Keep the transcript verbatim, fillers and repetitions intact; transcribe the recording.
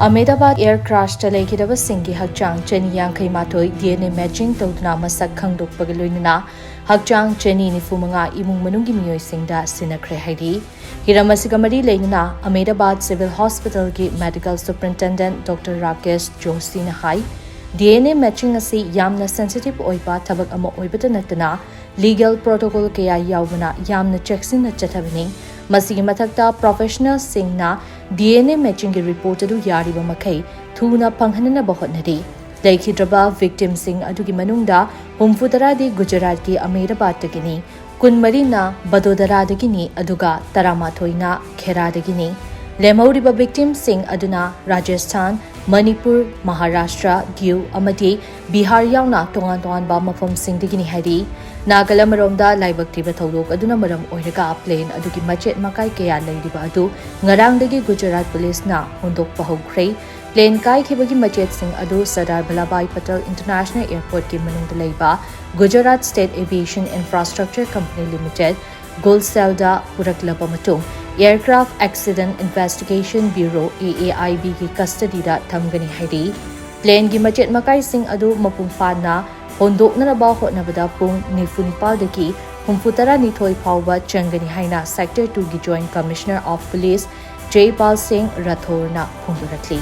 Ahmedabad air ꯀ꯭ꯔꯥꯁꯇ ꯂꯩꯈꯤꯗꯕꯁꯤꯡꯒꯤ ꯍꯛꯆꯥꯡ ꯆꯅꯤ ꯌꯥꯡꯈꯩ ꯃꯥꯊꯣꯏ ꯗꯤ ꯑꯦꯟ ꯑꯦ ꯃꯦꯆꯤꯡ ꯇꯧꯗꯨꯅ ꯃꯁꯛ ꯈꯪꯗꯣꯛꯄꯒ ꯂꯣꯏꯅꯅ ꯍꯛꯆꯥꯡ ꯆꯅꯤ ꯅꯤꯐꯨ ꯃꯉꯥ ꯏꯃꯨꯡ ꯃꯅꯨꯡꯒꯤ ꯃꯤꯑꯣꯏꯁꯤꯡꯗ ꯁꯤꯟꯅꯈ꯭ꯔꯦ ꯍꯥꯏꯔꯤ꯫ ꯍꯤꯔꯝ ꯑꯁꯤꯒ ꯃꯔꯤ ꯂꯩꯅꯅ ꯑꯍꯃꯦꯗꯥꯕꯥꯗ ꯁꯤꯚꯤꯜ ꯍꯣꯁꯄꯤꯇꯥꯜꯒꯤ ꯃꯦꯗꯤꯀꯦꯜ ꯁꯨꯄꯔꯤꯟꯇꯦꯟꯗꯦꯟꯠ ꯗꯣꯛꯇꯔ ꯔꯥꯀꯦꯁ ꯖꯣꯁꯤꯅ ꯍꯥꯏ, ꯗꯤ ꯑꯦꯟ ꯑꯦ ꯃꯦꯆꯤꯡ ꯑꯁꯤ ꯌꯥꯝꯅ ꯁꯦꯟꯁꯤꯇꯤꯚ ꯑꯣꯏꯕ ꯊꯕꯛ ꯑꯃ ꯑꯣꯏꯕꯇ ꯅꯠꯇꯅ ꯂꯤꯒꯦꯜ ꯄ꯭ꯔꯣꯇꯣꯀꯣꯜ ꯀꯌꯥ ꯌꯥꯎꯕꯅ ꯌꯥꯝꯅ ꯆꯦꯛꯁꯤꯟꯅ ꯆꯠꯊꯕꯅꯤ꯫ ꯃꯁꯤꯒꯤ ꯃꯊꯛꯇ ꯄ꯭ꯔꯣꯐꯦꯁꯅꯦꯜꯁꯤꯡꯅ ꯗꯤ ꯑꯦꯟ ꯑꯦ ꯃꯦꯆꯤꯡꯒꯤ ꯔꯤꯄꯣꯔꯠ ꯑꯗꯨ ꯌꯥꯔꯤꯕ ꯃꯈꯩ ꯊꯨꯅ ꯐꯪꯍꯟꯅꯕ ꯍꯣꯠꯅꯔꯤ꯫ ꯂꯩꯈꯤꯗ꯭ꯔꯕ ꯚꯤꯛꯇꯤꯝꯁꯤꯡ ꯑꯗꯨꯒꯤ ꯃꯅꯨꯡꯗ ꯍꯨꯝꯐꯨ ꯇꯔꯥꯗꯤ ꯒꯨꯖꯔꯥꯠꯀꯤ ꯑꯍꯃꯦꯗꯥꯕꯥꯗꯇꯒꯤꯅꯤ, ꯀꯨꯟꯃꯔꯤꯅ ꯕꯗꯣꯗꯔꯥꯗꯒꯤꯅꯤ, ꯑꯗꯨꯒ ꯇꯔꯥꯃꯥꯊꯣꯏꯅ ꯈꯦꯔꯥꯗꯒꯤꯅꯤ꯫ ꯂꯦꯝꯍꯧꯔꯤꯕ ꯚꯤꯛꯇꯤꯝꯁꯤꯡ ꯑꯗꯨꯅ ꯔꯥꯖꯁꯊꯥꯟ, ꯃꯅꯤꯄꯨꯔ, ꯃꯍꯥꯔꯥꯁꯇ꯭ꯔ, ꯗꯤꯎ ꯑꯃꯗꯤ ꯕꯤꯍꯥꯔ ꯌꯥꯎꯅ ꯇꯣꯉꯥꯟ ꯇꯣꯉꯥꯟꯕ ꯃꯐꯝꯁꯤꯡꯗꯒꯤꯅꯤ ꯍꯥꯏꯔꯤ꯫ ꯅꯥꯒꯜ ꯑꯃꯔꯣꯝꯗ ꯂꯥꯏꯕꯛ ꯊꯤꯕ ꯊꯧꯗꯣꯛ ꯑꯗꯨꯅ ꯃꯔꯝ ꯑꯣꯏꯔꯒ ꯄ꯭ꯂꯦꯟ ꯑꯗꯨꯒꯤ ꯃꯆꯦꯠ ꯃꯀꯥꯏ ꯀꯌꯥ ꯂꯩꯔꯤꯕ ꯑꯗꯨ ꯉꯔꯥꯡꯗꯒꯤ ꯒꯨꯖꯔꯥꯠ ꯄꯨꯂꯤꯁꯅ ꯍꯨꯟꯗꯣꯛꯄ ꯍꯧꯈ꯭ꯔꯦ꯫ ꯄ꯭ꯂꯦꯟ ꯀꯥꯏꯈꯤꯕꯒꯤ ꯃꯆꯦꯠꯁꯤꯡ ꯑꯗꯨ ꯁꯔꯗꯥꯔ ꯚꯜꯂꯥꯚꯥꯏ ꯄꯇꯦꯜ ꯏꯟꯇꯔꯅꯦꯁꯅꯦꯜ ꯑꯦꯌꯔꯄꯣꯔꯠꯀꯤ ꯃꯅꯨꯡꯗ ꯂꯩꯕ Gujarat state aviation infrastructure company limited, ꯒꯨꯜꯁꯦꯜꯗ ꯄꯨꯔꯛꯂꯕ ꯃꯇꯨꯡ, aircraft accident investigation bureau, A A I ꯕꯤꯒꯤ ꯀꯁꯇꯗꯤꯗ ꯊꯝꯒꯅꯤ ꯍꯥꯏꯔꯤ꯫ ꯄ꯭ꯂꯦꯟꯒꯤ ꯃꯆꯦꯠ ꯃꯀꯥꯏꯁꯤꯡ ꯑꯗꯨ ꯃꯄꯨꯡ ꯐꯥꯅ ꯍꯣꯟꯗꯣꯛꯅꯅꯕ ꯍꯣꯠꯅꯕꯗ ꯄꯨꯡ ꯅꯤꯐꯨ ꯅꯤꯄꯥꯜꯗꯒꯤ ꯍꯨꯝꯐꯨ ꯇꯔꯥꯅꯤꯊꯣꯏ ꯐꯥꯎꯕ ꯆꯪꯒꯅꯤ ꯍꯥꯏꯅ ꯁꯦꯛꯇꯔ ꯇꯨꯒꯤ ꯖꯣꯏꯟꯠ ꯀꯃꯤꯁꯅꯔ ꯑꯣꯐ ꯄꯨꯂꯤꯁ ꯖꯦꯄꯥꯜ ꯁꯤꯡ ꯔꯥꯊꯣꯔꯅ ꯐꯣꯡꯗꯣꯔꯛꯂꯤ꯫